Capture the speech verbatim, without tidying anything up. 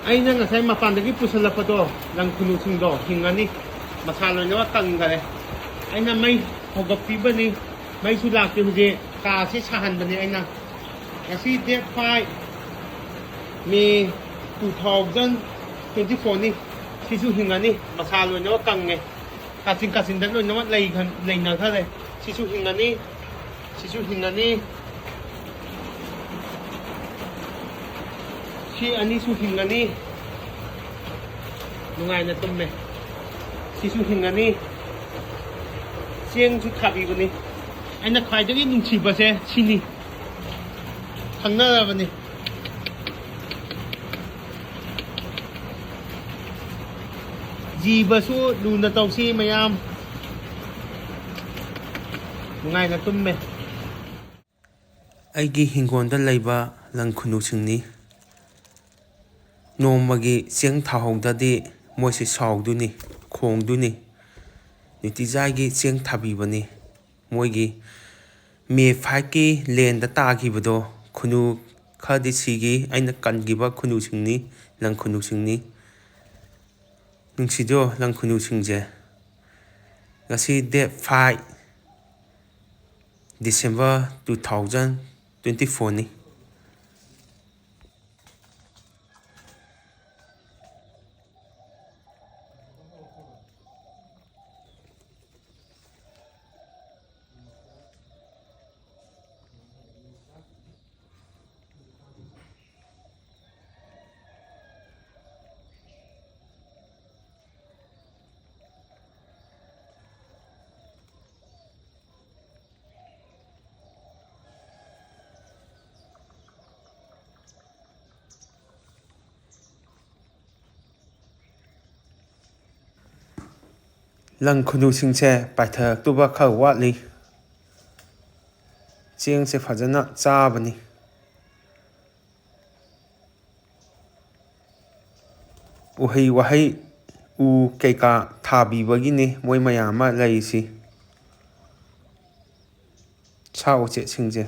ꯑꯩꯅ ꯉꯁꯥꯏ ꯃꯄꯥꯟꯗꯒꯤ ꯄꯨꯁꯜꯂꯛꯄꯗꯣ, ꯂꯪ ꯈꯨꯅꯨꯁꯤꯡꯗꯣ ꯍꯤꯡꯉꯅꯤ, ꯃꯁꯥ ꯂꯣꯏꯅꯃꯛ ꯀꯪꯈꯔꯦ꯫ ꯑꯩꯅ ꯃꯩ ꯍꯧꯒꯠꯄꯤꯕꯅꯤ, ꯃꯩꯁꯨ ꯂꯥꯛꯇꯦ ꯍꯧꯖꯤꯛ, ꯀꯥꯁꯤ ꯁꯥꯍꯟꯕꯅꯤ ꯑꯩꯅ꯫ ꯉꯁꯤ date five May two thousand twenty fourꯅꯤ꯫ ꯁꯤꯁꯨ ꯍꯤꯡꯉꯅꯤ, ꯃꯁꯥ ꯂꯣꯏꯅꯃꯛ ꯀꯪꯉꯦ, ꯀꯥꯆꯤꯟ ꯀꯥꯆꯤꯟꯗ ꯂꯣꯏꯅꯃꯛ ꯂꯩꯈ-, ꯂꯩꯅꯈꯔꯦ꯫ ꯁꯤꯁꯨ ꯍꯤꯡꯉꯅꯤ, ꯁꯤꯁꯨ ꯍꯤꯡꯉꯅꯤ, ꯁꯤ ꯑꯅꯤꯁꯨ ꯍꯤꯡꯉꯅꯤ꯫ ꯅꯨꯡꯉꯥꯏꯅ ꯇꯨꯝꯃꯦ꯫ ꯁꯤꯁꯨ ꯍꯤꯡꯉꯅꯤ꯫ ꯆꯦꯡꯁꯨ ꯊꯥꯕꯤꯕꯅꯤ꯫ ꯑꯩꯅ ꯈ꯭ꯋꯥꯏꯗꯒꯤ ꯅꯨꯡꯁꯤꯕꯁꯦ ꯁꯤꯅꯤ꯫ ꯈꯪꯅꯔꯕꯅꯤ꯫ ꯖꯤꯕꯁꯨ ꯂꯨꯅ ꯇꯧꯁꯤ ꯃꯌꯥꯝ꯫ ꯅꯨꯡꯉꯥꯏꯅ ꯇꯨꯝꯃꯦ꯫ ꯑꯩꯒꯤ ꯍꯤꯡꯒꯣꯜꯗ ꯂꯩꯕ ꯂꯪ ꯈꯨꯅꯨꯁꯤꯡꯅꯤ꯫ ꯅꯣꯡꯃꯒꯤ ꯆꯦꯡ ꯊꯥꯍꯧꯗꯗꯤ ꯃꯣꯏꯁꯤ ꯁꯥꯎꯗꯣꯏꯅꯤ, ꯈꯣꯡꯗꯣꯏꯅꯤ꯫ ꯅꯨꯡꯇꯤꯖꯥꯏꯒꯤ ꯆꯦꯡ ꯊꯥꯕꯤꯕꯅꯤ꯫ ꯃꯣꯏꯒꯤ May fiveꯀꯤ ꯂꯦꯟꯗ ꯇꯥꯈꯤꯕꯗꯣ ꯈꯨꯅꯨ ꯈꯔꯗꯤ ꯁꯤꯈꯤ꯫ ꯑꯩꯅ ꯀꯟꯈꯤꯕ ꯈꯨꯅꯨꯁꯤꯡꯅꯤ, ꯂꯪ ꯈꯨꯅꯨꯁꯤꯡꯅꯤ꯫ ꯅꯨꯡꯁꯤꯗ꯭ꯔꯣ ꯂꯪ ꯈꯨꯅꯨꯁꯤꯡꯁꯦ? ꯉꯁꯤ date five December two thousand twenty fourꯅꯤ꯫ ꯂꯪ ꯈꯨꯅꯨꯁꯤꯡꯁꯦ ꯄꯥꯏꯊꯔꯛꯇꯨꯕ ꯈꯔ ꯋꯥꯠꯂꯤ꯫ ꯆꯦꯡꯁꯦ ꯐꯖꯅ ꯆꯥꯕꯅꯤ꯫ ꯎꯍꯩ ꯋꯥꯍꯩ, ꯎ ꯀꯩꯀꯥ ꯊꯥꯕꯤꯕꯒꯤꯅꯤ ꯃꯣꯏ ꯃꯌꯥꯝ ꯑꯃ ꯂꯩꯔꯤꯁꯤ꯫ ꯁꯥ ꯎꯆꯦꯛꯁꯤꯡꯁꯦ꯫